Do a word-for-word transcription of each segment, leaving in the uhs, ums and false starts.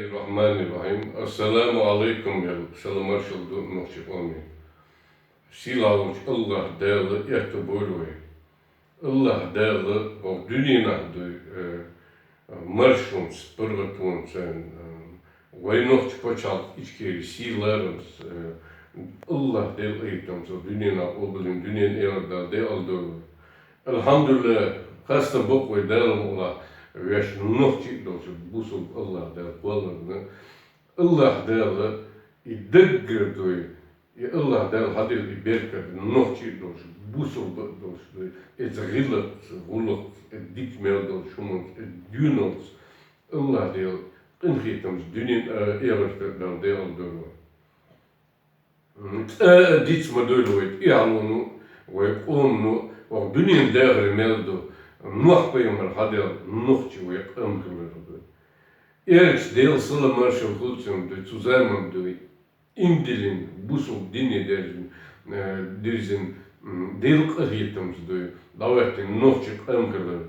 Бисмиллахир-рахманир-рахим. Ассаламу алейкум, я салам маршал ду нохчи къоми. Сила волчу Аллах Дала этта болу вай. Аллах Дала вай дуьненахь дуй, э, маршонца, паргӀатонца, э, вай нохчи пачхьалкх Ичкери сий ларамца, э, Аллах Дала айтамца дуьненахь обалин дуьнен эгӀар Дала декъал дойла. Алхьамдулиллах, хастам боккъу вай Дала мукъалахь, вешан нохчи а долчу бусулба Аллах Дала кхолларна. Аллах Дала и даггара дуй, и Аллах Дала хьадийла и беркат нохчи а долчу, бусулба а долчу дуй, иза гӀиллакхца, гӀуллакхца, и дика мел долчу хӀуманца, и доьналлица Аллах Дала къинхетамца дуьнен а, эгӀарта а Дала декъал дойла. ЦӀа а диц ма дойла вай тӀехьалоно, вай къомано, вай дуьнен дахар мел ду, Нохь пайхамар хьадаьлла нохчи вай къам хилар ду. Эрча Делан салам маршал хуьлу цунна дуй, цу заман дуй, индилин, бусулба дине дерзина, э, дирзина, м, Делан къахетамца дуй, дӀахӀоьттина нохчи къам хилар.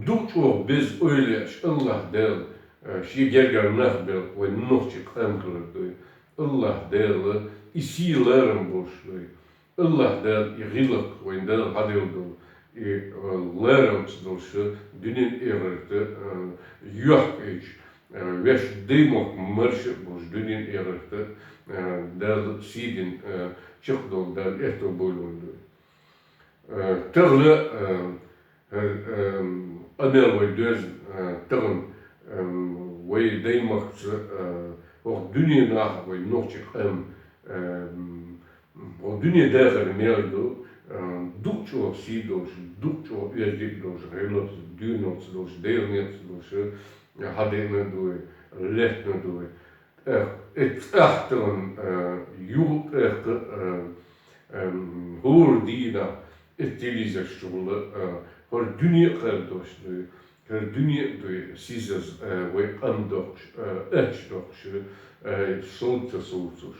Дукха чӀогӀа беза ойла еш Аллах Дала, э, шен гергара нах белла вай нохчи къам хилар дуй. Аллах Дала и сий ларам болуш дуй. Аллах Дала и гӀиллакх вайн Дала хьадийла долу, и, э, ларамца долуш дуьнен эгӀарта, э, йохкуьйтуш, э, вешан даймохк марша а болуш дуьнен эгӀарта, э, Дала сий дина, э, чекхдолу Дала этта болу вайн дуй. Э, тахана, э, хӀара, э, къамел вай доьзна, э, тахана, э, вай даймахкаца, э, хӀокху дуьненахь вай нохчи къам, э, хӀокху дуьне дахар мел ду, э, дукха чӀогӀа сий долуш, дукха чӀогӀа оьзда а долуш, гӀиллакхца, доьналлица долуш, Делан некъаца долуш, э, хьадеана дуй, леттана дуй. ТӀаккха, и тӀаккха тахана, э, юха тӀаккха, э, эм, хӀора дийнахь и телевизорш чухула, э, хӀара дуьне а кхардош дуй, хӀара дуьне а дуй, сизаза, э, вай къам доккхуш, э, аьтту доккхуш, э, совца совцуш.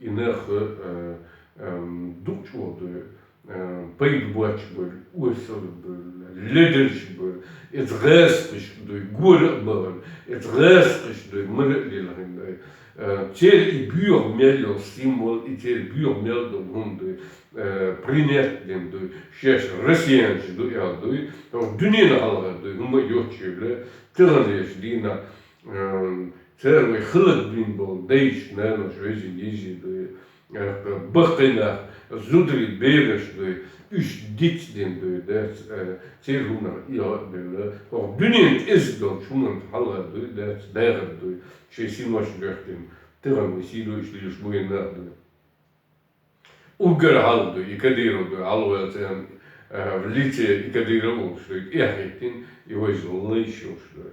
И нах, э, эм, дукха чӀогӀа дуй, э, пайда боцуш бара, осал бара, ледарш бара, иза гӀазкхаш дуй, гора а бахара, иза гӀазкхаш дуй, мара а лилхина дуй. Э, церан и боьха мел йолу символ, и церан боьха мел долу хӀума дуй, э, принять дина дуй, шаьш россиянаш ду аьлла дуй, хӀокху дуьненан хьалха дуй, хӀума а йоцуш йолу, тахана деш дийнахь, э, цара вай хиларг бина болу дайша, наноша, вежарий, йижарий дуй, э, баккхий нах, зударий, бераш дуй, уьш диц дина дуй, дац, э, церан хӀуманах и гӀо а белла, хӀокху дуьненан кӀезиг долчу хӀуманна хьалха дуй, дац, дагӀар дуй, шайн синош доьхкина, тахана сий дуй, уьш лелаш буйна а дуй. Уггар хьалха дуй, и Кадыров дуй, хьалха ваьлла цӀен, э, в лице и Кадыров волуш дуй, тӀехӀиттина, и вайша лайш йолуш дуй.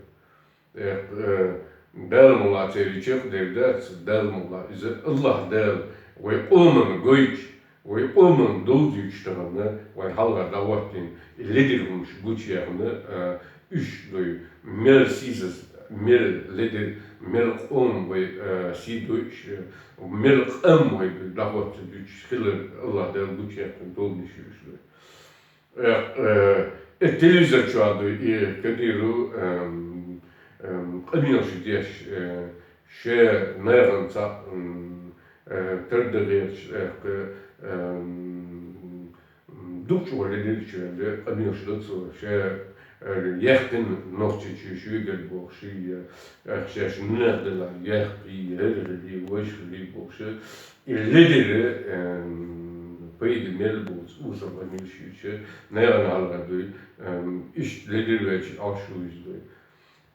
Э, э, Дала мукъалахь церан чекхдер дац, Дала мукъалахь иза Аллах Дала вай къоманна гойтуш, вай къоманна довзуьйтуш тахана, вай хьалха дӀахӀоттийна, и ледира хӀумаш гучуяхна, э, уьш дуй, мел сизаза, мел ледира, мел къоман вай, э, сий дуьйцуш, э, мел къам вай дуй, дӀахӀотта дуьйцуш хилар Аллах Дала гучуяьккхина тобанаш ю уьш дуй. Э, э, э, телевизор чохь дуй, и Кадыров, эм, эм, къамелаш деш, э, шен нахана цхьаъ, м, э, тардахеташ, э, кхы, эм, дукха чӀогӀа ледира чоьнга къамелаш ду цо, ша, э, яьккхина Нохчийчоь шуьйгара бохуш, я, э, шаьш нах делахь, яьккхий, хӀара хилий, важа хилий бохуш, и ледира, э, пайда мел боцу, усал къамелаш юьйцуш, нахана хьалха дуй, э, иштта ледира ваьлча Ӏаш ву иза дуй.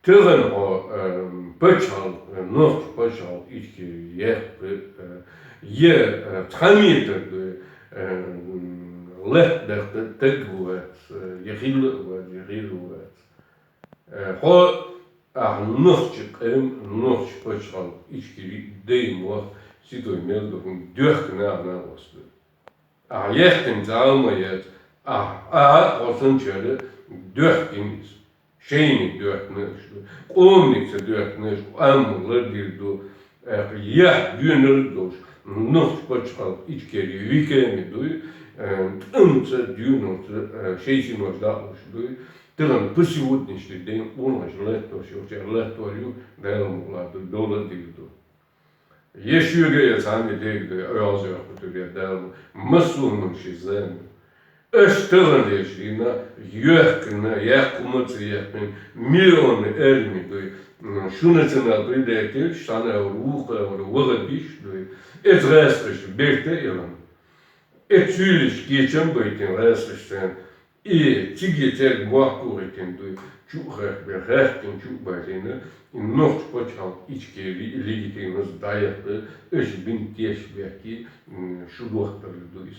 Тахана хьо, э, пачхьалкх, э, нохча пачхьалкх Ичкери яьккхи, э, я, э, цхьа метр дуй, э, латта даккха таг а вац, э, я хилла а вац, я хилла а вац. Э, хьо ахь нохча къам, нохча пачхьалкх Ичкери даймохк, ситой мел ду хӀума доьхкина нах а вац дуй. Ахьа яьккхина цхьа а ма яц, ахьа, ахьа а хьо санначара доьхкина иза. Шайниг доьхкина аша ду. Къоманиг ца доьхкина аша, къам лардийр ду. Э, яхь доьналла а долуш, нохча пачхьалкх Ичкери веками дуй, э, тӀамца, доьналлица, э, шайн синош дӀа а луш дуй. Тахан по сегодняшний день къонахчун латтош йолча латтор ю, Дала мукъ лахь, ду, довла а дийр ду. Е шуга я цхьанне дег ду, оалаш йоах ду, я Дала, массо а ман ши зама. Аш тахан деш дина, йоахкина, яхкума ца яхкин, миллионы арми дуй. М, шу национал-предатель, шана вуха, вагӀа биш дуй. Эц гӀаскаш берта илан. Эц цуйлиш кечам байтин гӀаскаш цен. И циги церг мохтугӀитин дуй. Чу хах бе хахкин чу байтина. И нохч пачхал ичкери, и легитимность даяхта, эш бин теш бяхки, м, шу дохтар дуйс.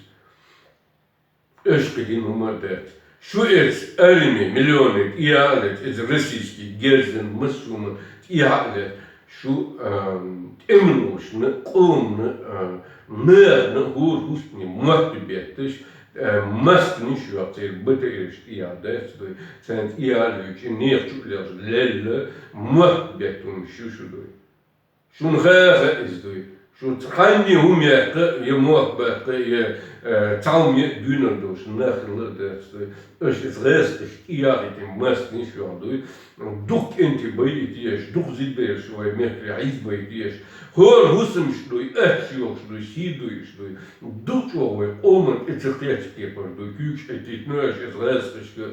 Эш кхидин ума дац. Шу эц арми миллионы тӀеяхьалет, эц российский герзен массуна тӀеяхьалет. Шу, ам, тӀемношна, къомна, а, нахна, гӀур хӀустни мотт бетташ, а, маскни шу яцер бата эш тӀеяхьа дац дуй. Цан тӀеяхьалючи нех чу леш лелла мотт беттун шу шу дуй. Шун ха-ха из дуй. Шу цхьанне хӀума яхка, е мохк баккха, е, э, цхьа хӀума е дуьйнар долуш нах хилла а дац дуй. Аш эц гӀаскаш тӀеяхьийтин массанаш йохь дуй. Дукха кӀентий байъийта еш, дукха зидбераш вай мехкаре хьийзбайта еш. ХӀора хӀусамаш дуй, аьтташ йохуш дуй, сий дуй иш дуй. Дукха чӀогӀа вай къоман тӀе ца кхечу кепара дуй. Куьйгаш Ӏиттийтина аш эц гӀаскашка.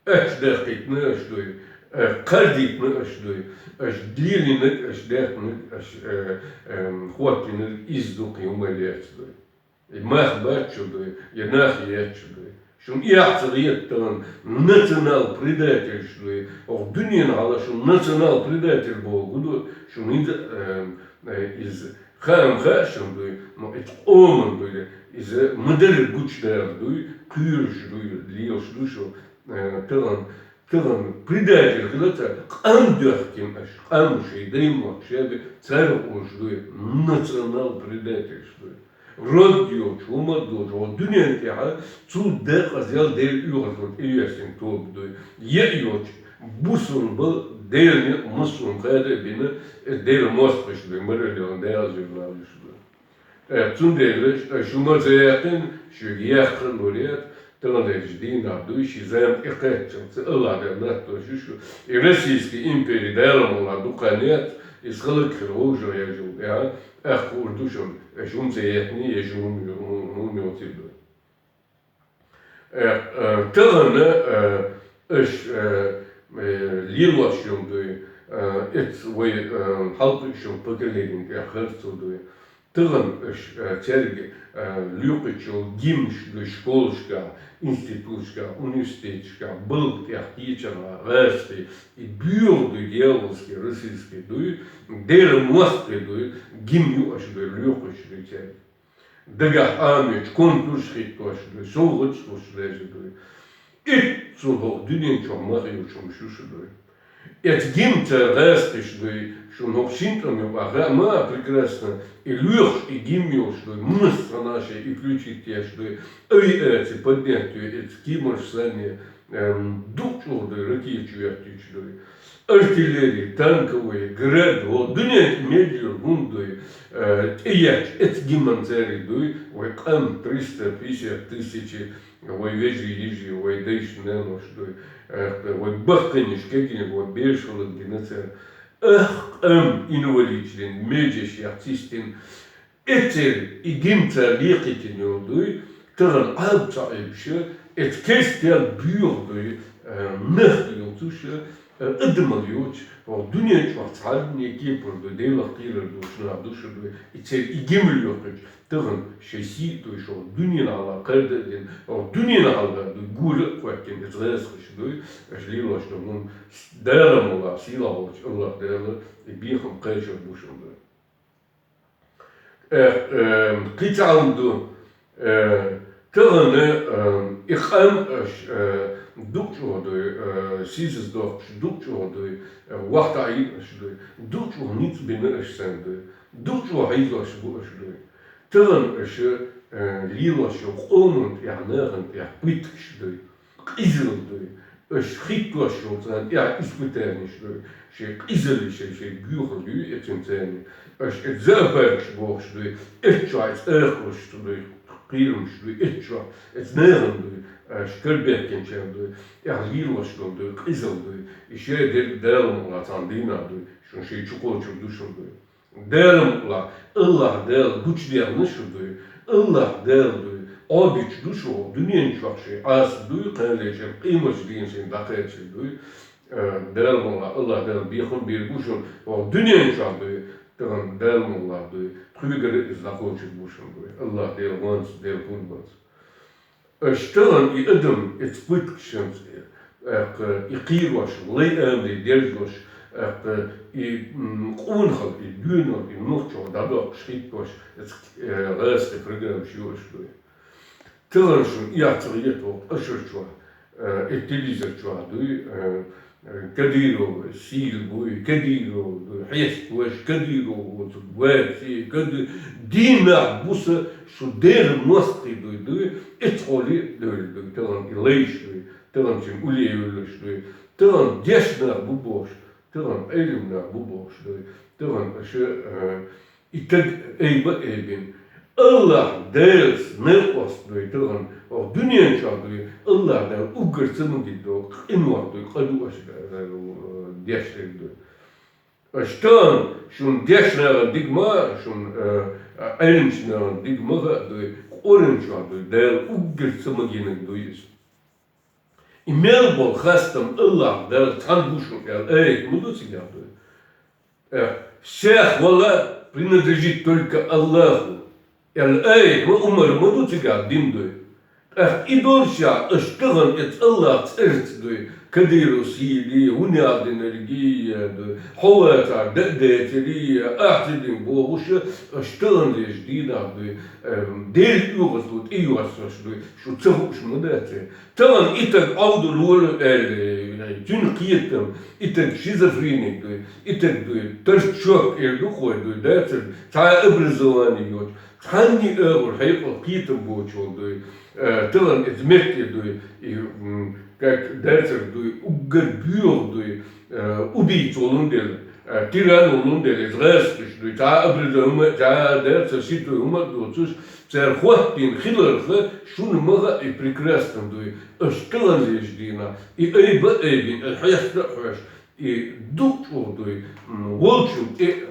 Аьтташ даьккхийтина аш дуй, э, кхардийтина аш дуй, аш лелийнарг, аш даьккхинарг, аш, э, эм, хӀоттийнарг иза ду кхин хӀума лерца дуй. И мах бац шу дуй, я нах ецчу дуй. Шун эхь ца гӀеттан национал-предательш дуй. Оха дуьненан хьала шун национал-предатель боху гу ду, шун хӀинца, эм, э, иза хаам хаьа шун дуй, но эца къоман дуй, иза ма-дарра гучудала дуй, кхоьруш дуй, лелаш ду шу. Э, тахана, тахана предатель хила ца, къам доьхкина аш, къам шайн даймохк шаьбе, царах уьш дуй, национал-предательш дуй. Род йоцу, хӀума долчу, хӀо дуьнен тӀехьа цу декъазъял Дела оьгӀазло тӀеоьссина тоба дуй. Е а йоцу, бусурба Делан некъ массо а хада а бина, э, Делан мостагӀаш дуй, мараллин Дала жима луш дуй. Э, цундела, э, шу ма ца яьккхина, шуьга яккха а лур яц, таханлерчу дийнахь дуй, ши зама тӀекхаччалц, Аллах Дела латтош ю шу. И Российский импери Дала мукъ лахь дукха хан яц, иза халаг хир вовшах ежал тӀехьа, аьхка хуур ду шуна, э, шу ма ца яьккхиний, я шу хӀума, хӀума, хӀума йоций дуй. Э, э, тахана, э, аш, э, э, лелош йолу дуй, э, эц вай, э, хьалкхуьуш йолу поколени тӀехь харцо дуй. Тахана аш, э, цаьрга, э, лоькхуьйтуш йолу гимнаш дуй школашкахь, институташкахь, университеташкахь, балха тӀехь кечархьа, гӀазкхий, и боьха дуй, дьяволский, российский дуй, Делан мостагӀий дуй, гимн ю аш дуй, лоькхуьйтуш дуй цаьрга. Дагахь Ӏамоьттуш конкурсаш хӀиттош дуй, совгӀаташ луш лежа дуй. Итт цул хӀокху дуьнен чохь ма хиллачу хӀумаш ю шу дуй. Эца гимнца гӀазкхиш дуй, шуна хӀокху шина тӀом юкъахь хаьа ма прекрасно, и лоьхуш, и гимн йолуш дуй, массанхьа шайн и включить еш дуй, ай эци поднять дуй, эца киймаш санна, эм, дукха чӀогӀа дуй, ракеташ вехкуьйтуш дуй. Артиллери, танковый, град, хӀо дуьнен тӀе мел йолу хӀума дуй, э, тӀеетташ эца гимнан цаьрга дуй, вай къам триста пятьдесят тысяч, вай вежарий, йижарий, вай дайша, наноша дуй, э, вай баккхийнаш кегийнарг, вай бераш хӀаллакдина цара. Ах, къам инвалидаш дина, межеш яхь цистина, Эццерг и гимн цара лекхийтина йолу дуй, тахана Ӏаба ца Ӏуьйбуш, эца керстел боьха дуй, э, нах йоцуш, э, адамал йоцуш, хӀокху дуьнен чохь цхьанне кепара дуй, Делах кхерар долуш нах ду шу дуй, и церан и гимн лоькхуьйтуш, тахана шайн сий а дуй, шу хӀокху дуьненан хьалха кхарда а дина, хӀокху дуьненан хьалха дуй, гора а кхоьттина эца гӀазкхаша дуй, аша лелош долу хӀума Дала мукъ лахь, сийлахь волчу Аллах Дала и бехам кхайкхар бу шуна дуй. Э, э, кхин цхьа хӀума ду, э, тахана, э, и къам аш, э, дукха чӀогӀа дуй, э, сийсаз дохкуш дукха чӀогӀа дуй, э, вахта Ӏийна аш дуй, дукха чӀогӀа ницкъ бина аш санна дуй, дукха чӀогӀа хьийзош бу аш дуй. Тахана аш, э, лелош йолу къоман тӀехь, нахана тӀехь пыткаш дуй. Къизалла дуй. Аша хӀиттош йолу царна тӀехь испытанеш дуй. Шайн къизалла, шайн, шайн боьхалла дуй эцна царна. Аша эца зоопаркаш бохуш дуй. Эцчохь эца акхарш дуй. Кхирамаш дуй. Эцчохь эца нахана дуй. Э, шкарбехкинчар дуй, тӀехьа лелаш дола дуй, къизал дуй, и шоай дерг Дала мукъалахь цхьан дийнахь дуй, шун шоай чу кхочур ду шун дуй. Дала мукъалахь, Аллахь Дала гучадоьхна шу дуй, Аллахь Дала дуй, Ӏобича ду шу, дуьнен чохь шоай Ӏаса дуй, кхана лечар къематчу дийна шайна дӀакхачар дуй. Э, Дала мукъалахь, Аллахь Дала бехам бийр бу шун, хӀокху дуьнен чохь дуй, тахана Дала мукъалахь дуй, тхоьгара иза дӀакхочур бу шун дуй. Аллахь Дала гӀонца, Дала пурбанца. Аша тахана и адам, и цпыткашанца, тӀаккха и кхерош, лай амале дерзош, тӀаккха и, м, къонахалла, и доьналла, и нохчо дӀадоккхуш хӀиттош, и ц-, э, гӀазкхи программаш ю аша дуй. Тахана шуна эхь ца хета хӀокху ашар чохь, э, и телевизор чохь дуй, э, Кадыров сийла буй, Кадыров дуй, хьесташ Кадыров воцург вац, Кади-, дийнахь буса шу дера мостагӀий дуй, дуй, эцхьоле а девлла дуй, тахана и лайш дуй, тахана шен уллехь йолуш дуй, тахана дешнах бу бохуш, тахана Ӏелимнах бу бохуш дуй, тахана аша, э, И таг айба а айбина. Аллахь Делаца накъост дуй тахана, хӀокху дуьнен чохь дуй, Аллахь Дала уггар ца магийна долу къинойх дуй, къа ду аша, э, деш дерг дуй. Аша тахана шуна дешнахана дика ма, шуна, э, Ӏеламчу нахана дика ма хаьа дуй, Къуръан чохь дуй, Дала уггар ца магийнарг дуй иза. И мел болу хастам Аллахь Далла цхьаьна бу шуна аьлла, аят ма ду цигахь дуй. Э, всех хвала принадлежит только Аллаху. Аьлла, аят ма, омра ма ду цигахь дина дуй. ТӀаккха и долчохь аша тахана эца Аллахь цӀарца дуй, Кадыров сийли, хӀун ял динаргий, дуй, хьо вацахь, дан а дацарий, ахь ца дина бохуш, аша тахана леш дийнахь дуй, эм, Делан оьгӀазло тӀейоьссуш дуй, шу ца хууш ма дац. Тахана и таг Ӏовдал волу аьлла, цуьнан кхетам, и таг шизофреник дуй, и таг дуй, торчок эр ду кхой дуй, дацара, цхьа а образование йоцуш, цхьанний агӀор хьекъал кхетам боцуш волу дуй, э, тахана иза метте дуй, и, м, как дацара дуй, уггар боьха дуй, э, убийца волун дела, э, тиран волун дела, иза гӀазкхаш дуй, цхьа а образование, цхьа а дацара ситуй хӀума а доцуш, цара хӀоттийна хиларх шуна ма хаьа и прекрасно дуй, аша тахана леш дийнахь, и айба а айбина, и хьеста а хьоьжуш, и дукха чӀогӀа дуй, м, волчун тӀе,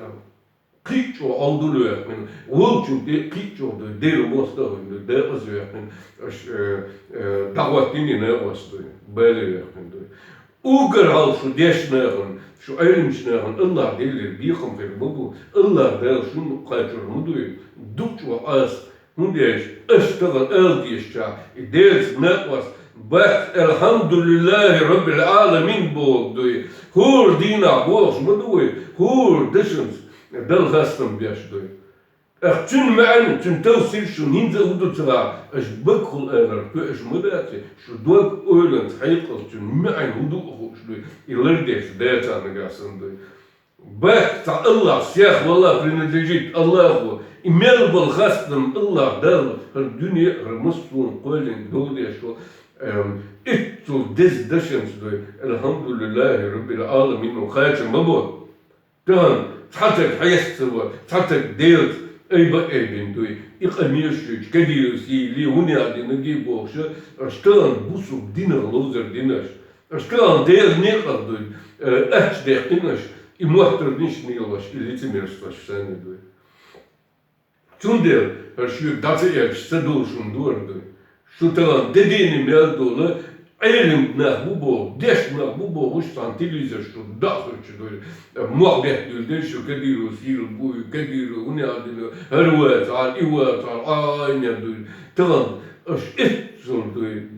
кхин а чӀогӀа Ӏовдал ваьккхина, волчун тӀе кхин а чӀогӀа дуй, Делан мостагӀ а вина дуй, декъаза ваьккхина, аша, э, э, дӀахӀоттийна и накъост дуй, бала ваьккхина дуй. Уггар хьалха шу дешна нахана, шу Ӏеламчу нахана Аллахь Делера бекхам хир ма бу, Аллахь Дала шуна кхачор ма дуй, дукха чӀогӀа Ӏаса, хӀунда аьлча аша тахана ала дезачохь, и Делаца накъост бац, Алхьамдулиллахи Раббил Ӏаламин боху дуй, хӀора дийнахь бохуш ма ду вай, хӀора дашанца Далла хастам беш дуй. ТӀаккха цуьнан маьӀна, цуьнан тавсир шуна хӀинца а хӀун ду ца хаьа, аша багахула аларх кхоьуш ма дац, шу дог-ойланца хьекъалца цуьнан маьӀна хӀун ду а хууш дуй, и лардеш дацахь нагахь санна дуй. Бац, цхьа Аллахь, всех хвала принадлежит Аллаху, и мел болу хастам Аллахь Далла, хӀара дуьне а, хӀара массо а кхоьллина догдеш ву, эм, иццул деза дашанца дуй, Алхьамдулиллахи Раббил Ӏаламин ву кхача ма бо. Тахана цхьа таг хьеста ца во, цхьа таг Делаца айба а айбина дуй, и къамелаш йойтуш, Кадыров сийли, хӀун ял динаргий бохуш, аша тахана бусулба динах ловзар дина аша. Аша тахана Делан некъах дуй, э, аьтташ даьккхина аша, и моттарниш а лелош, и лицемерствош санна дуй. Цундела хӀара шуьга дӀа ца аьлча, ца долуш хӀума ду хӀара дуй. Шу тахана де дийна мел долу Ӏелам нах бу боху, дешна нах бу бохуш, цхьана телевизор шу дӀа а хуьлучу дуй. Мох беттуьйла дерг шу, Кадыров сийла буй, Кадыров хӀун ял дина, хӀара вацахьара, и вацахьара, Ӏа-, Ӏа-, Ӏа-, дуй. Тахана аша эццул дуй.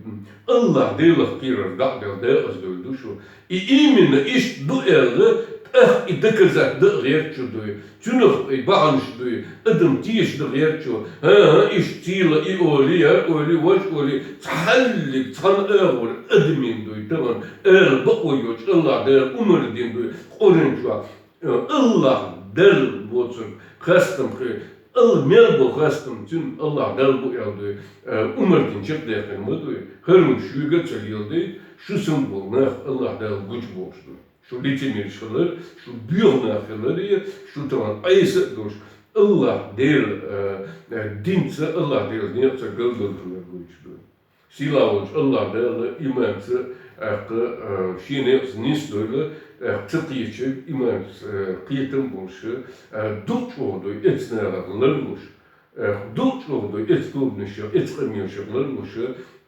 Аллахь Делах кхерар дӀа а делла, декъаза девлла ду шу. И именно иштта ду аьлла, тӀаккха и доказать дан а гӀерта шу дуй. Цуьнах и бахьанаш дуй, адам теша дан гӀерта шу. ХӀан-хӀа, иштта цийла и олий, хӀара олий, важа олий, цхьаллиг цхьана агӀор адамийн дуй, тахана ала бакъо йоцуш, Аллахь Дала омра дина дуй, Къуръан чохь. Аллахь Далла боцург хастам хир, Алла мел бо хастам цуьнан Аллахь Далла бу аьлла дуй, омра дина чекхдаьккхина ма дуй, хӀара хӀума шуьга а ца леладайта, шу санна болу нах Аллахь Далла гучубохуш дуй. Шу лицемераш хилар, шу боьха нах хилар, шу тахана Ӏеса а долуш, Аллахь Дела, э, э, динца, Аллахь Делан некъаца галдалла хилар гойтуш ду. Сийлахь волчу АллахӀ Дала иманца, тӀаккха, а, шен некъаца нисдойла, тӀаккха ца кхеташ иманца, а, кхетам болуш, а, дукха чӀогӀа дуй эцнарах ларлуш, а, дукха чӀогӀа дуй эцу тобанашах, эцу къамелашах ларлуш,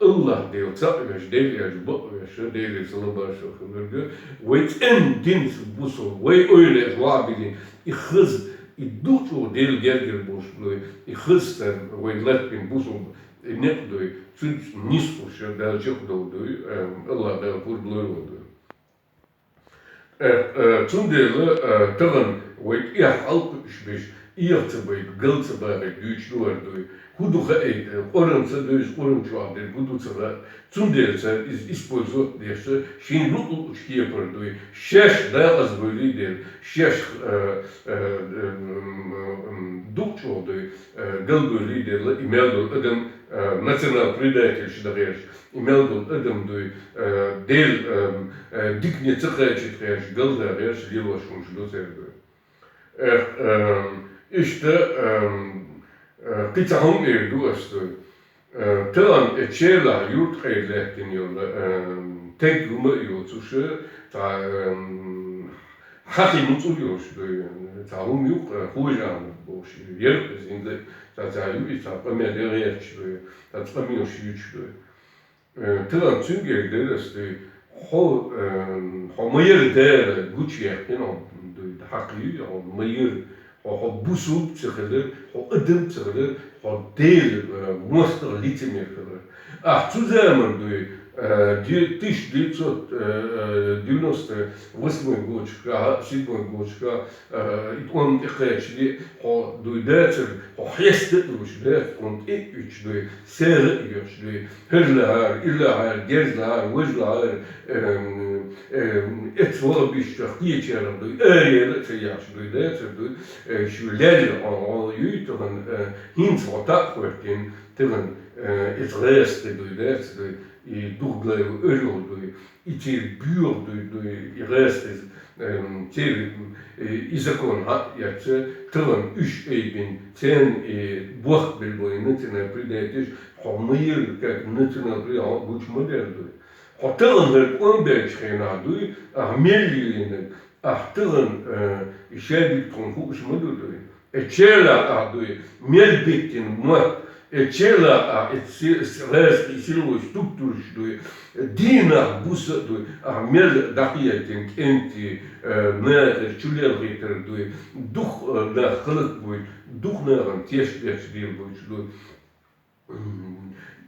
АллахӀ Дела цхьаъ веш, Дела аьлча бакъ веш, Делера салам-маршалла хиларга, вай цӀена динца бусул, вай ойла еш вахьа биллина, и хаза, и дукха чӀогӀа Дела гергара болуш дуй, и хаза стаг вай латтабина бусул, и некъ дуй, цуьнца нисхуш, Дала чекхдовла дуй, э, АллахӀ Дала пурба лойла дуй. Э, э, цундела, э, тахана вай тӀехь хьалакхуьуш берш, эха ца байта, гал ца бахийта дуьйцуш ду хӀара дуй. ХӀун ду хаийта, Къуръан ца девза, Къуръан чохь дерг хӀун ду ца хаьа. Цундела цара иза использовать деш, шайна луъу-луъучу кепара дуй. Шаьш декъаза буьйлий дела, шаьш, э, э, э, м, м, дукха чӀогӀа дуй, э, гал буьйлий дела, и мел долу адам, э, национал-предательш дан гӀерташ, и мел долу адам дуй, э, Дела, э, э, дикане ца кхачийта гӀерташ, галда гӀерташ лелош хӀумаш ду церан дуй. Эх, эм, иштта, эм, э, кхин цхьа хӀума эр ду ас дуй. Э, тахана и Черлахь юьртахь лаьттина йолу, эм, таг хӀума а йоцуш, цхьа, эм, хьакхи муцӀур йолуш дуй, цхьа хӀума юкъа, э, хожа ама бохуш, ярх иза хӀинца, цхьа, цхьа ю и цхьа къамел ян гӀерташ дуй, цхьа къамелаш юьтуш дуй. Э, тахана цуьнга эр дара ас дуй, хьо, э, хьо ма-ярра Дала гучуяьккхина хьо дуй, хьакха ю хьо ма-ярра, хьо, хьо бусулба ца хилар, хьо адам ца хилар, хьо Дела, э, мостагӀа лицемер хилар. Ахь цу заман дуй, э, ди-, тысяча девятьсот, э, э, девяносто восьмой годашкахь, седьмой годашкахь, э, и тӀом тӀекхачале, хьо дуй дацара, хьо хьеста а луш дацара, тӀом тӀе а уьттуш дуй, сагӀа а оьхуш дуй, хӀара лахьара, и лахьара, герз лахьара, важа лахьара, эм, эм, эцна ваха бисчех кхечарах дуй, араяла а ца еш дуй, дацара дуй, э, шу леррина хьо, хьо юй тахана, э, хӀинца хьо таӀ а хӀоьттина, тахана, э, эца гӀазкхи дуй, дацара дуй, и духгалайо оьрюхь дуй, и церан боьха дуй, дуй, и гӀазкхи, эм, церан, э, и закон хьа а эцна, тахана уьш айбина, церан, э, бохк белла болу национал-предательш, хьо ма-ярра, как национал-предатель, хьо гучу ма-дерра дуй. Хьо тахана хӀара тӀом баьллачу хенахь дуй, ахь мел лелийнарг, ахь тахана, э, и шадерг тхуна хууш ма ду дуй. Э, Черлахь ахь дуй, мел биттина мотт, э, Черлахь ахь, э, си-, си-, гӀазкхи силой структураш дуй, дийнахь буса а дуй, ахь мел дӀакхиеттина кӀентий, э, нахе чулелхийтар дуй, дукха, э, нах хӀаллакбуьйту, дукха нахана тешнабехкаш дийр буьйцуш дуй.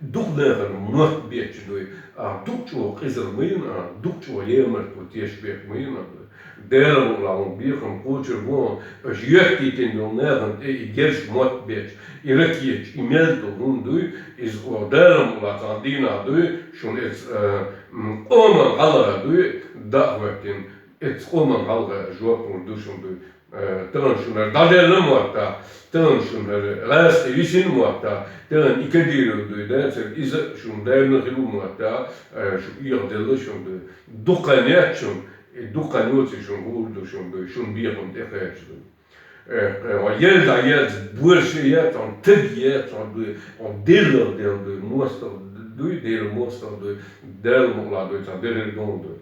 Дукха нахана мотт бетташ дуй, а, дукха чӀогӀа къизалла ма йина, а, дукха чӀогӀа ямартло тешнабехк ма йина, а, дуй. Дала мукъ лахь хьуна бехам кхочур бу хьуна, аша йоьттийтина йолу нахана тӀе и герзаш мотт бетташ, и ракеташ, и мел долу хӀума дуй, иза оха Дала мукъ лахь цхьана дийнахь дуй, шуна эца, а, м, къоман хьалха дуй, дӀа а хӀоьттина, эца къоман хьалха жоп лур ду шуна дуй. Э, тахана шуна хӀара дӀадаьлла мотт а, тахана шуна хӀара гӀазкхи висина мотт а, тахана и Кадыров дуй, дацара, иза а шуна даьлла хилла мотт а, э, шу эгӀаделла шуна дуй. Дукха хан яц шуна, и дукха хан йоций шуна хуур ду шуна дуй, шуна бехам тӀекхача дуй. Э, э, хьо елла дӀаеллачу борша яц, хьо таг яц, хьо дуй, хьо Делах делла дуй, мостагӀа дуй, Делан мостагӀа дуй, Дала мукъ лахь дуй, цхьа берхӀира ду хьуна дуй.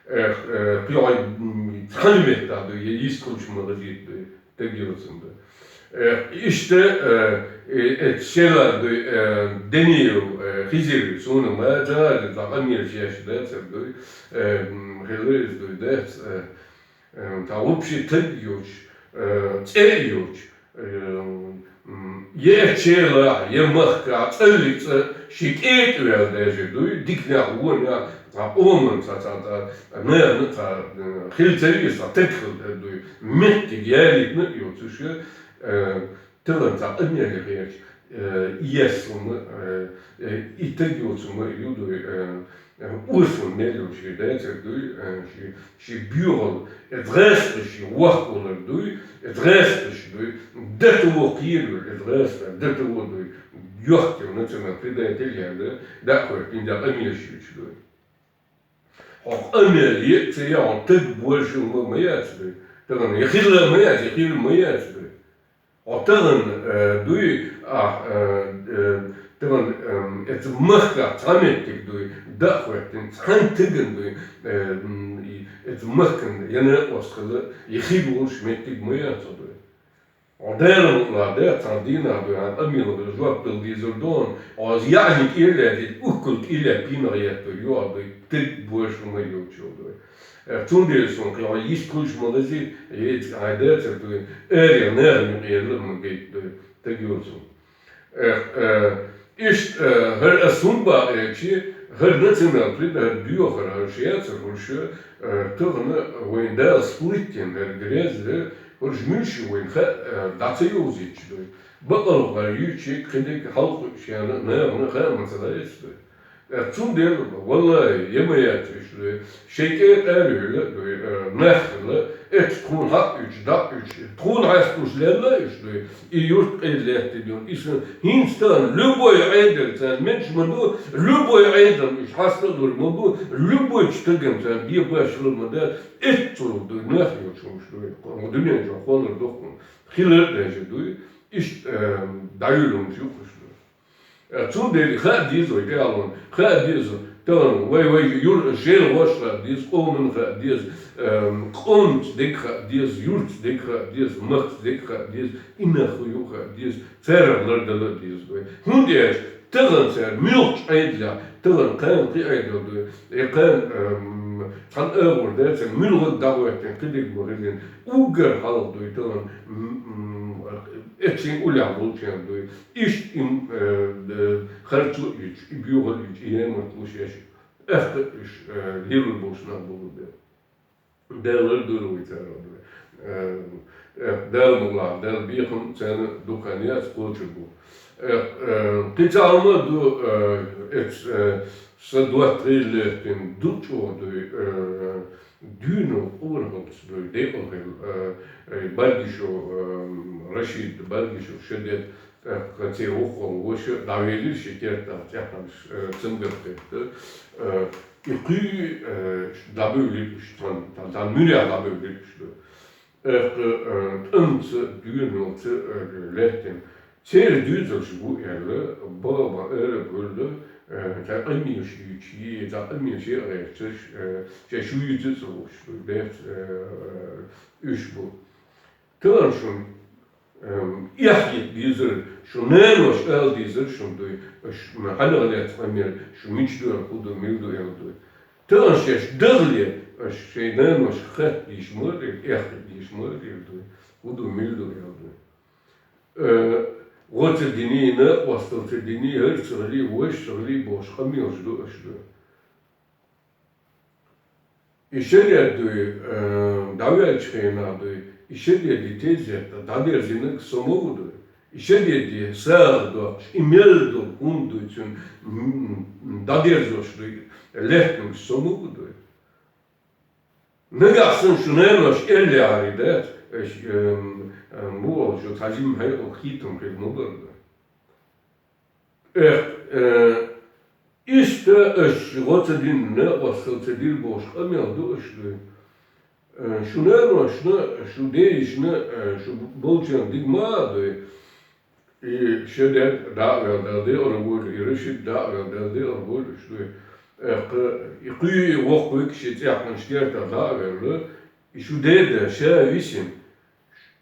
Эх, э, кхин хьо, м, цхьана меттахь дуй, я йистхуьлуш ма хазийта дуй, таг йоцун дуй. Эх, иштта, э, э, э, шелар дуй, э, Даниев, э, Хизир, суна ма ца, цхьа къамелаш еш дацара дуй, э, м, хилла иза дуй, дац, э, э, цхьа вообще таг йоцуш, э, цӀе а йоцуш, Эм, м, я Черлахь, я махкахь, цӀаллиг цӀа ши кӀетӀа ваьлла даьжар дуй, диканехь, вонехь, цхьа къоман, цхьа, цхьа, цхьа, нахана, цхьа, э, хила ца веза, цхьа таг хила дара дуй. Меттиг ялийтина а йоцуш, э, тахана цхьа къамел яхарча, э, и ес хӀума, э, э, и таг йоцу хӀума ю дуй, э, Э, осал мел йолуш ши дацар дуй, э, ши, ши боьхал, э, гӀазкхаш ши воккхавалар дуй, э, гӀазкхаш дуй, дата воккхийр вара, э, гӀазкхаш дата во дуй, йохкел национал предатель яьлла, дакъа хӀоьттина, дакъа къамелаш юьтуш дуй. Хьо къамел е а ца е, хьо таг божа ма, ма яц дуй. Тахана я хилла ма яц, я хилла ма яц дуй. Хьо тахана, э, дуй, ахь, э, э, Тахана, эм, эцу махках цхьа меттиг дуй, даа хӀоьттина, цхьана тагана дуй, эм, и, эцу махкан яна оскала, яхи болуш меттиг ма яц дуй. О, деран ла, де, цхьа дийнахь дуй, хьан къамелах жоп дала дезар ду хьуна, оз яъни кӀийле дит, уккул кӀийле пийнах еттур ю а дуй, таг бош ма йолчу дуй. Э, цундела сон кхин хьо йист хуьлуш ма лази, яйца хьайн дацар дуй, эри неран юкъерла ма гайт дуй, таг йоцу. Эх, э, иштта, э, хӀара ас хӀунда бакъ аьлчи, хӀара национал прид, хӀара доьхар, хӀара шецар, хӀара ша, э, тахана вайн Дала сплиттина, хӀара грезда, хӀара муьлши вайн ха, э, дӀа ца йовзийча дуй. Бакъалла хӀара юьйчи, кхидерг хьалкхуьуш яна, нахана ха ма ца дайца дуй. Э, цундела, валлахӀи, я ма яц уьш дуй. Шайн кӀе тӀаьрвелла а дуй, э, нах хилла, эцу тхуна хьаъ уьч, дӀа уьч, тхуна хьаьстуш лелла а уьш дуй, и юрт къайлаьттина ю, и сан хӀинца тахана любой Ӏедал царна мегаш ма ду, любой Ӏедал уьш хьаста а лур ма бу, любой чу тагам царна бе башхалур ма дац, эццул дуй, нах йолчу хӀумаш дуй, дуьнен чохь хонар дохкун, хилар а дежа дуй, иштта, э, дӀаюьллу хӀумаш юкъаш дуй. Э, цундела хаа деза вай тӀехьалон, хаа деза, тахана вай, вай юр-, шайна гӀош хаа деза, къоман хаа деза, эм, къомца дерг хаа деза, юртца дерг хаа деза, махкаца дерг хаа деза, и нах хӀун ю хаа деза, церан лардала а деза вай. ХӀунда аьлча тахана цара муьлхачу Ӏедалехь, тахана кхана кхин Ӏедал дуй, и кхана, эм, цхьана агӀор дацара, муьлхха дӀахӀоьттина, кхидерг ма хилина, уггар хьалха дуй тахана, м, м, эццийн уллехь болчарна дуй. Иштта им, э, э, харцо а йича, и боьхалла а йича, и ямартлуш еш, аьхка а уьш, э, лелур болуш нах болу бен. Дала лардойла вай царах дуй. Э, э, Дала мукълахь, Дала бехам царна дукха яц кхочур бу. Э, э, кхин цхьа хӀума ду, э, эц, э, са доттагӀий лаьттина ду чӀогӀа дуй, э, дуьйна къора хӀалц дуй, декъал хила, э, э, Баргишев, э, Рашид, Баргишев Шадет, э, церан воккхалла ваша дӀавелира шен кертахь цӀеххьана, э, цамгар кхетта. Э, и кхуьй, э, дӀабевлира уьш, цхьана, цхьана муьрехь дӀабевлира уьш ду. Э, э, тӀамца, доьналца, э, лаьттина. Церан доьзалш бу аьлла, баба ара а бевлла, э, цхьа къамелаш юьйций, цхьа къамелаш а гӀерташ, э, шаьш вуьйцу а ца хууш, бехк, э, уьш бу. Тахана шуна, эм, эхь йита дезар, шун наноша ала дезар шуна дуй, аша хьанах лаьцна къамел, шу мича ду аьлла, хӀун ду, мила ду аьлла дуй. Тахана шаьш дахале, аша шайн наноша хатта дийша ма ара, эхь йита дийша ма ара аьлла дуй, хӀун ду, мила ду аьлла дуй. Э, гӀо ца диний, накъосталла ца диний, хӀара ца хилий, важа ца хилий бохуш къамелаш ду аша дуй. И шариат дуй, э, дӀаваьллачу хенахь дуй, и шариат ди тезетта дӀадерзинарг со ма ву дуй. И шариат ди сагӀа доккхуш, и мел долу хӀума дуй цуьнан, м, м, дӀадерзош дуй, лаьттинарг со ма ву дуй. Нагахь санна шу нанош эллехьарий дац, аш, эм, эм, муха шу цхьа жимма хьекъал хийтам хир ма бара. Эх, э, иштта аш гӀо ца дина, накъосталла ца дира бохуш къамел ду аш дуй. Э, шу наношна, шу дайшна, э, шу болчарна диг ма а дуй. И шадерг дӀа а ваьлла, Дала декъала войла, и Рашид дӀа а ваьлла, Дала декъала войла уьш дуй. Э, кху-, и кхуьй, и воккхавиг шен цӀеххьана шкерта дӀа а ваьлла, и шу деда ша висина,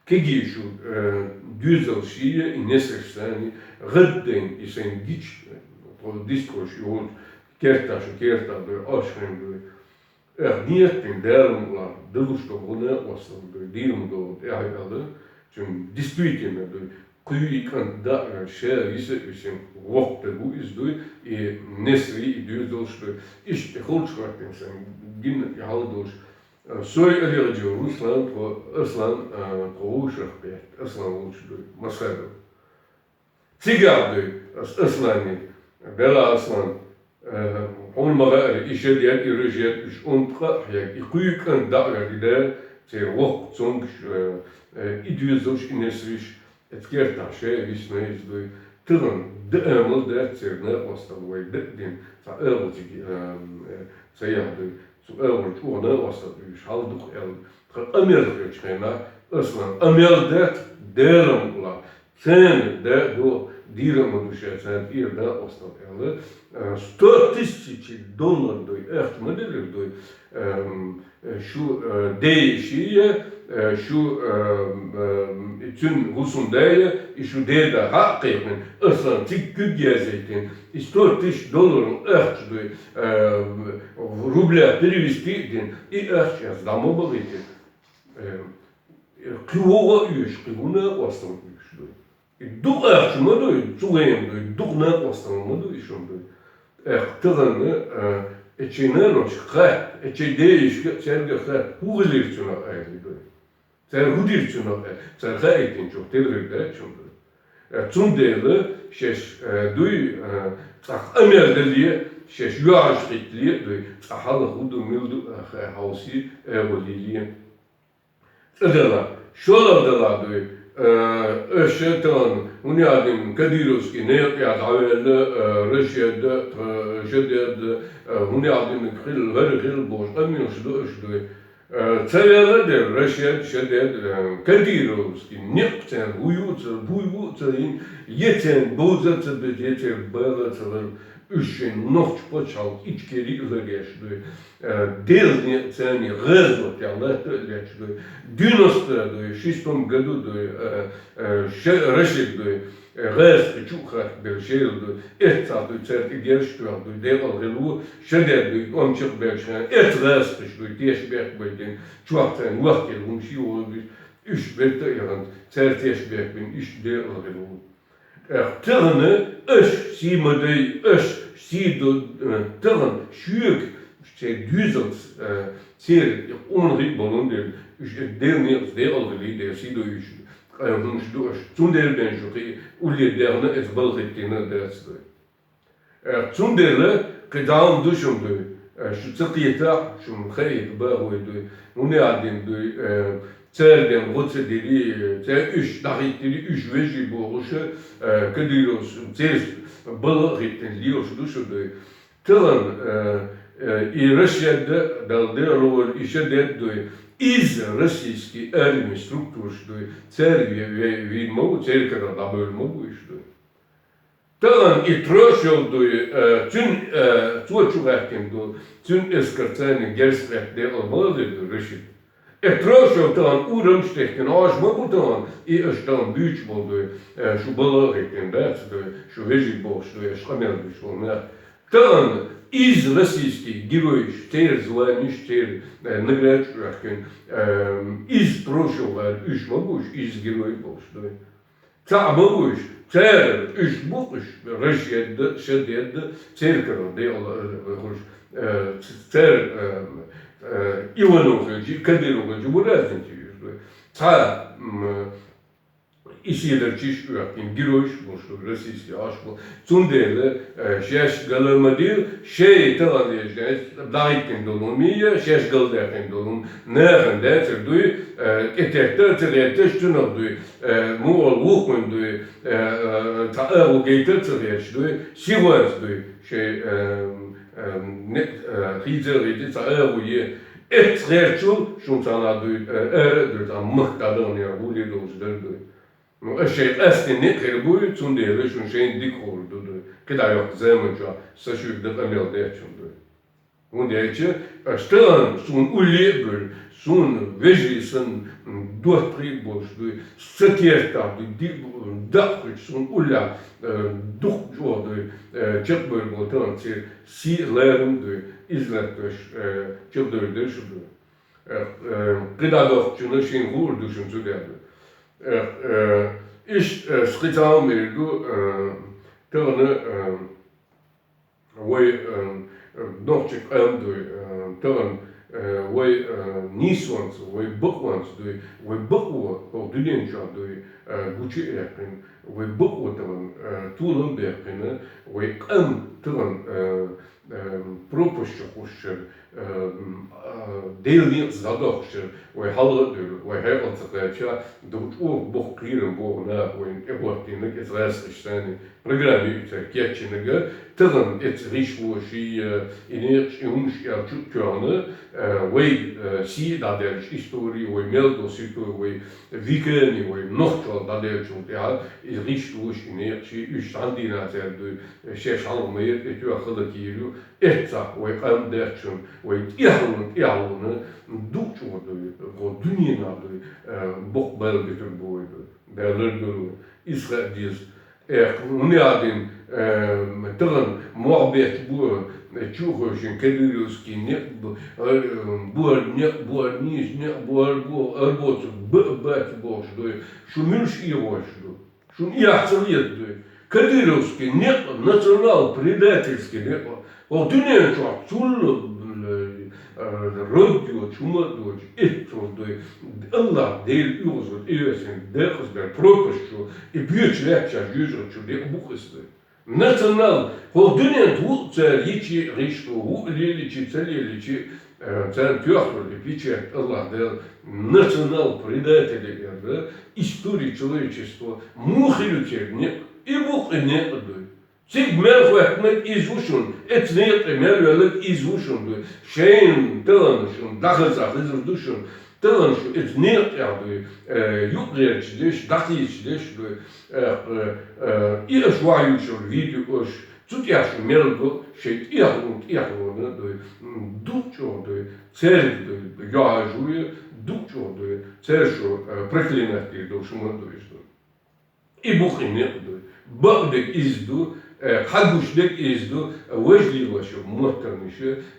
кегий шу, э, доьзалш ший, и несарш санна, гӀаддайн и сайн гича, тхо дискош йолчу керта шу керта дуй, аш хин дуй. Эх, нийят бина Дала мукълахь, далуш долу гӀо накъосталла дуй, дийна долу тӀаьхьа аьлла, цуьнан действительно дуй, кхуьй и кӀант даа, ша виса а висина, воккха даг ву иза дуй, и несарий, и доьзалш дуй. Иштта и холчу хӀоттина сайн гина и хьал долуш, э, Сой Алигаджиев Руслан, тхо Аслан, э, тхо вовшах кхетта, Аслан волчу дуй, Масхадов. Цигахь дуй, ас Аслане, Бела Аслан, э, хьуна ма хаьара, и шадерг, и рожерг, уьш унткъа а хьег, и кхуьй кӀант даа вер, и да, церан воккха цомгаш, э, э, и доьзалш, и несариш, эцу кертахь шайн висна иза дуй. Тахана да амал дац церан накъосталла вай да а дина, цхьа агӀо цига, э, э, ца яхь дуй. Цу агӀор чӀогӀа накъосталла дуьйш хьал ду-кх аьлла, тхан къамел хилчу хенахь, Аслан, къамел дац, Дала мукълахь, церан да а ду, Дийра ма ду ша царна тӀера накъостал аьлла, э, сто тысяч доллар дуй, ахча ма делира дуй, эм, э, шу, э, дешие, э, шу, эм, эм, цуьн хӀусамдае, и шу деда хьа а кхайкхина, аса цига куьг язайтина, и сто тысяч доллар ахча дуй, эм, в рублях перевести а дина, и ахча аз дӀа ма бахийтира. Эм, кхин вогӀа а оьшу, кхин вуна а къостал оьшу дуй. И дукха ахча ма дуй, цу гӀема дуй, дукха накъостал ма дуй, шун дуй. Эх, тахана, э, э, чай нанош хатта, э, чай дешка, цаьрга хатта, хӀу хилира цунах аьлла дуй. Цаьрга хӀу дира цунах аьлла, цаьрга хаийтинчух тера хир дац шун дуй. Э, цундела шаьш, э, дуй, э, цӀаккха амел дале, шаьш юьхьаш хитле дуй, цкъа хьалха хӀу ду, мила ду, э, хьовсе, э, валиле. ЦӀа дала, шоллагӀа дала дуй, э, аша тахана, хӀуна аьлча кадыровский некъа тӀа дӀаваьлла, э, Рашид, э, Шадед, э, хӀуна аьлча хила, хӀара хила бохуш, къамелаш ду аша дуй. Э, ца ваьлла дера Рашид, Шадед, э, кадыровский некъ царна хӀу ю ца, хӀу ю ца йина, е царна бовза ца беза, е церан бала ца лар, уьш шайн нохча пачхьалкх Ичкери а ларъеш дуй. Э, Делан некъа царна гӀазот тӀехь латта а летташ дуй. Девяносто дуй, шестом году дуй, э, э, ша-, Рашид дуй, э, гӀазкхи чу а хатта белла шайла дуй. Эццахь дуй, цаьрга герз тоьхна дуй, декъала хилла ву, Шадед дуй, тӀом чекхбаьлча хенахь, эццахь гӀазкхаша дуй, тешабехк байтина, чохь царна вахкийла хӀумаш йий вогӀуш, уьш берта а яханца, цаьрга тешабехк бина, иштта декъала хилла ву. Э, тахана аша сий ма дай, аша сий ду, э, тахана шуьга, шайн доьзалца, э, церан къонахий болун дела, уьш Делан некъаца декъала хилий дела, сий ду уьш, къайла хӀумаш ду аша. Цундела бен шу кхин улле даьхна, эца бала хӀиттийна дац дуй. Э, цундела кхидӀа хӀума ду шун дуй, э, шу ца кхетахь, шуна хаийта бахой дуй, хӀуна аьлча дуй, э, цаьрга гӀо ца дирий, цаьрга уьш дӀахӀиттирий, уьш вежарий бохуш, э, кадыровцаш, церан бала а хӀиттина лелаш ду шу дуй. Тахана, э, э, и Рашид а, Далла декъала волу, и Шадед дуй, иза российский армин структураш дуй, цаьрга ве-, ве-, вийна ма ву, церан карах дӀабевлла ма бу уьш дуй. Тахана и Трошев дуй, э, цуьнан, э, цо чу гӀаьттина ду, цуьнан эскарца царна герз хетта декъала ма хилира ду Рашид. Э, Трошев тахана урамаш техкина, Ӏаш ма бу тахана, и аша тахана буьйцуш болу дуй, э, шу бала а хӀиттина дац дуй, шу вежарий бохуш дуй, аша къамел деш болу нах. Тахана иза российский геройш, церан званеш, церан, э, наградаш а оьхкина, э, иза Трошев вара, уьш ма бу уьш, иза герой бохуш дуй. Цхьаъ ма бу уьш, церан уьш бу уьш, Рашид а, Шадед а, церан карах декъала, э, хуш, э, ц-, церан, э, э, Иванов хилча, Кадыров хилча, бу разница уьш ду. Цхьа, м, и сийлахьчаш а оьхкина, геройш а болуш ду, российский Ӏаш бу. Цундела, э, шаьш гала ма дийла, шайн тахана дезаш, дӀахӀиттина долу хӀума я, шаьш галдаьккхина долу хӀума, нахана дацар дуй, э, тӀететта а ца гӀетташ цунах дуй, э, мугӀал вухкхуьн дуй, э, э, цхьа агӀо гайта а ца гӀетташ дуй, сихонца дуй, шайн, э, э, не, э, хийца а гӀийти цхьа агӀо е, эццахь гӀертачул шуна цхьанхьа дуй, э, ара а дуй, цхьа махка дӀадаханера гӀоле долуш дара дуй. Ну, аша шайн къаьсттина некъ хир буй, цундела шуна шайна дика хуур ду дуй. КхидӀа йоккха заман чохь сан шуьга дан къамел детташ дуй. ХӀунда аьлча аша тахана суна улле а буьйлу, суна вежарий санна, м, доттагӀий а болуш дуй, сан кертахь дуй, ди-, дакъа хуьлуш суна уллехь, э, дукха чӀогӀа дуй, э, чекхбевр болу тахана церан сий а, ларам а дуй, иза латтош, э, чекхдевр дерш а дуй. Э, э, кхидӀа дохкучунна шена хуур ду шуна цу тӀехь ду. Э, э, иштта, э, кхин цхьа хӀума эр ду, э, тахана, э, вай, э, э, нохчийн къам дуй, э, тахана, э, вай, э, нийсонца, вай бакъонца дуй, вай бакъо хӀокху дуьнен чохь дуй, э, гучу а яьккхина, вай бакъо тахана, э, толам а баьккхина, вай къам тахана, э, э, пропасть чу хӀуттуш яра, Эм, а, Делан некъаца дӀадохкача, вай хьалха а дуьйла, вай хьекъал ца кхаьча, дукха чӀоагӀа боккха кхерам бу наха вайна тӀехӀоттийна, иза гӀазкхаша санна программа ю цар кечйинарг, тахан эцца гӀишлоши, э, и некъаш, и хӀумаш аьлча чу а тоьхна, э, вай, э, сий а дӀадаьлча истори, вай мел дола ситой, вай веками, вай нохчалла дӀадаьлчул тӀехьагӀа, и гӀишлоши, и некъаши, уьш цхьан дийнахьа цаьрга дуй, шаьш хьалха ма яра, и тоьхна хала кийра ю, эццахь вай къам даьчун, вай тӀехьалонна, тӀехьалонна, дукха чӀоагӀа дуй, хӀо дуьненахь дуй, э, боккха байла битар бу вай дуй. Баьлар дуй вай. Иза хаа деза. Эх, хӀунда аьлча, э, тахан мох бетташ бу, э, чу а ховшина, кадыровский некъ бу, э, бу хӀара некъ, бу хӀара нийса некъ, бу хӀара бу, хӀара боцург ба а бац бохуш дуй. Шу муьлш эгӀош ду? Шуна эхь ца хета дуй? Кадыровский некъ, национал-предательский некъ. ХӀокху дуьнен чохь цул, э, рог йоцуш, хӀума а доцуш, эццул дуй. Аллах Дела оьгӀазвахана, и весен декъазбер пропасть чу, и боьча лаьтташ жоьжахати чу декъа бу-кх иза дуй. Национал, хӀокху дуьнен тӀа ву а цара йичи а гӀишло, ву а лелийчи, ца лелийчи, э, царна тоьхна долу и печать Аллах Дала национал-предатели аьлла, история человечества муха хилла церан некъ, и бу-кх и некъ дуй. Цига мел хӀоьттинарг иза ву шуна, эцу некъа тӀе мел ваьлларг иза ву шуна дуй. Шайна тахана шуна дӀахаза хезар ду шуна, тахана шу эцу некъа тӀехь дуй, э, юкъагӀерташ деш, дӀакхийсаш деш дуй, э, э, э, и аша вахьа юьйцуш йолу видео аша, цу тӀехь шу мел го, шайн тӀехьалонна, тӀехьалонна дуй, м, дукха чӀогӀа дуй, церга дуй, юьхьӀаьржа вуй, дукха чӀогӀа дуй, церан шу, э, проклинать дийр долуш хӀума а ду иза дуй. И бу-кх и некъ дуй. Бакъдерг иза ду, э, хьагуш дерг иза ду, важа лелош йолу моттарнаш,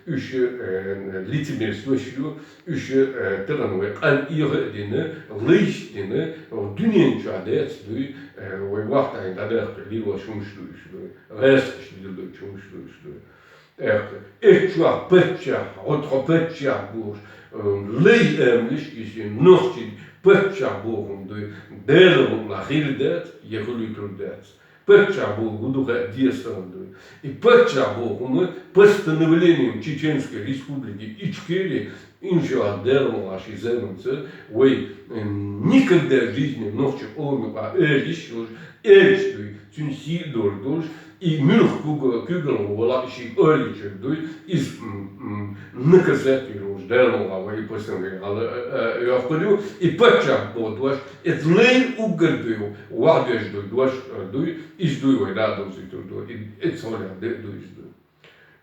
уьш, э, лицемерствош ю, уьш, э, тахана вай къам эгӀа а дина, лайш а дина, дуьнен чохь дац дуй, э, вай вахтайн дӀадаккха лелош хӀумаш ду уьш дуй, гӀазкхаша лелош хӀумаш ду уьш дуй. ТӀаккха, эццахь паччахь, хьо тхо паччахь бохуш, э, лай амалш а йисина, нохчийн паччахь боху хӀума дуй, Дала мукъалахь хир дац, я хуьлуьйтур дац. Паччахь боху хӀун ду хаьа деза хӀума дуй. И паччахь боху хӀума постановлением Чеченской Республики Ичкерия, иншаллах, Дала мукъалахь шен заманца, вай, э, никогда в жизни нохчийн къоман юкъахь эр йиш йолуш, эр йиш дуй, цуьнан сий а дора долуш, и муьлхха куьг-, куьйгалхо валахь а шега ойла йича дуй, иза, м, м, наказать йийр волуш, Дала мукъалахь вай и постановление хьала, а, а, йоккхур ю, и паччахь боху дош, эцу лайна уггар дуй, вахьа деш дуй, дош, а, дуй, иза дуй вай дӀа а довзуьйтур ду, и, эцу хьолехь де а дуй иза дуй.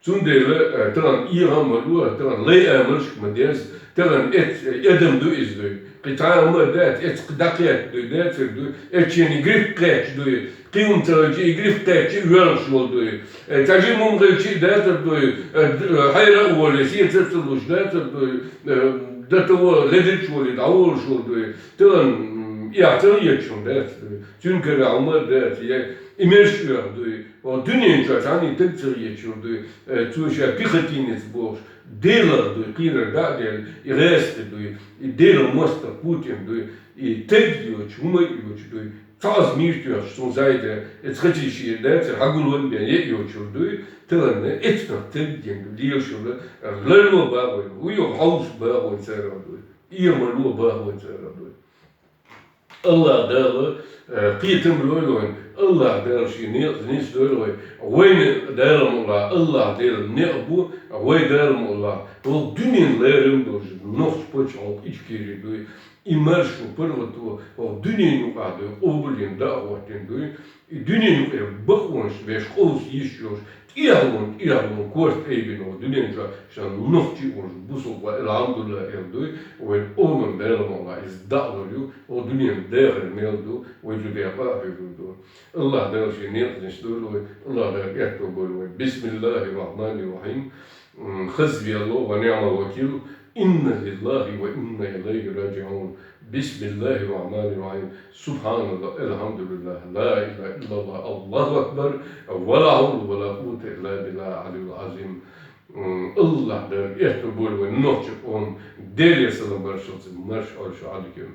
Цундела, э, тахана эгӀа а ма ло, тахана лай амалш а ма деза, тахана эц-, э, адам ду иза дуй. Кхин цхьа а хӀума а дац, эцу кхин дӀакхетта дуй, дацар дуй, эцу шена и гриф кхетча дуй, кхин хӀума ца хилча и гриф кхетча а воьлхуш волу дуй. Э, цхьа жима хӀума хилча а дацар дуй, э, д-, э, хьайра а волий, сеца а ца луш дацар дуй, э, до того ледирча волий, дӀаволуш волу дуй. Тахана, м, эхь ца хеташ хӀума дац дуй. Цуьнан кара хӀума а дац, я и мерш оьху дуй. О, дуьнен чохь цхьанний таг ца хеташ хӀума дуй. Э, цо ша пехотинец бохуш, Делах дуй, кхерар дӀа а делла, и гӀазкхи дуй, и Делан мостагӀ Путин дуй, и таг йоцуш, хӀума а йоцуш дуй. Цхьа а мийра тоьхча, цунна зайда, эцу хачийшера дацара, хьагулван бен е а йоцур дуй, тахана эцнах таг дина дуй, лелаш йолу, ларло бахой, вуй йолу хьовса бахой царах дуй, иймало бахой царах дуй. Аллах Дала, э, кхетам лойла вайна, Аллах Дала шен некъаца нисдойла вай. Вайна Дала мукъалахь, Аллах Делан некъ бу, вай Дала мукъалахь. ХӀокху дуьненан лерам долуш, нохчийн пачхьалкх Ичкери дуй. И маршо паргӀато хӀокху дуьненан юкъахь дуй, къобалйина дӀа а хӀоттийна дуй. И дуьненан юкъера бакъонаш беш къовса йиш йолуш, тӀехьалонна, тӀехьалонна корта айбина хӀокху дуьнен чохь шайн нохчий а волуш, бусулба, алхьамдулиллахӀ, эр дуй, вайн къоман Дала мукъалахь иза дӀа а лур ю, хӀокху дуьненан дахар мел ду, вай зуда къа а хьоьгур ду. Аллах Дала шен некъаца нисдойла вай, Аллах Дала аьтто бойла вай. Бисмиллахир-рахманир-рахим. М, хазби Аллах ва ниъмал вакил. Инна лиллахи ва инна илайхи раджиун. Бисмиллахир-рахманир-рахим. Субханаллах, алхьамдулиллах, ла илаха иллаллах, Аллаху акбар. Ва ла хьавла ва ла къуввата илла биллахил алиyyил азим. М, Аллах Дала аьтто бойла вай нохчийн къоман, Делера салам-маршаллица марша Ӏойла шу Ӏадика.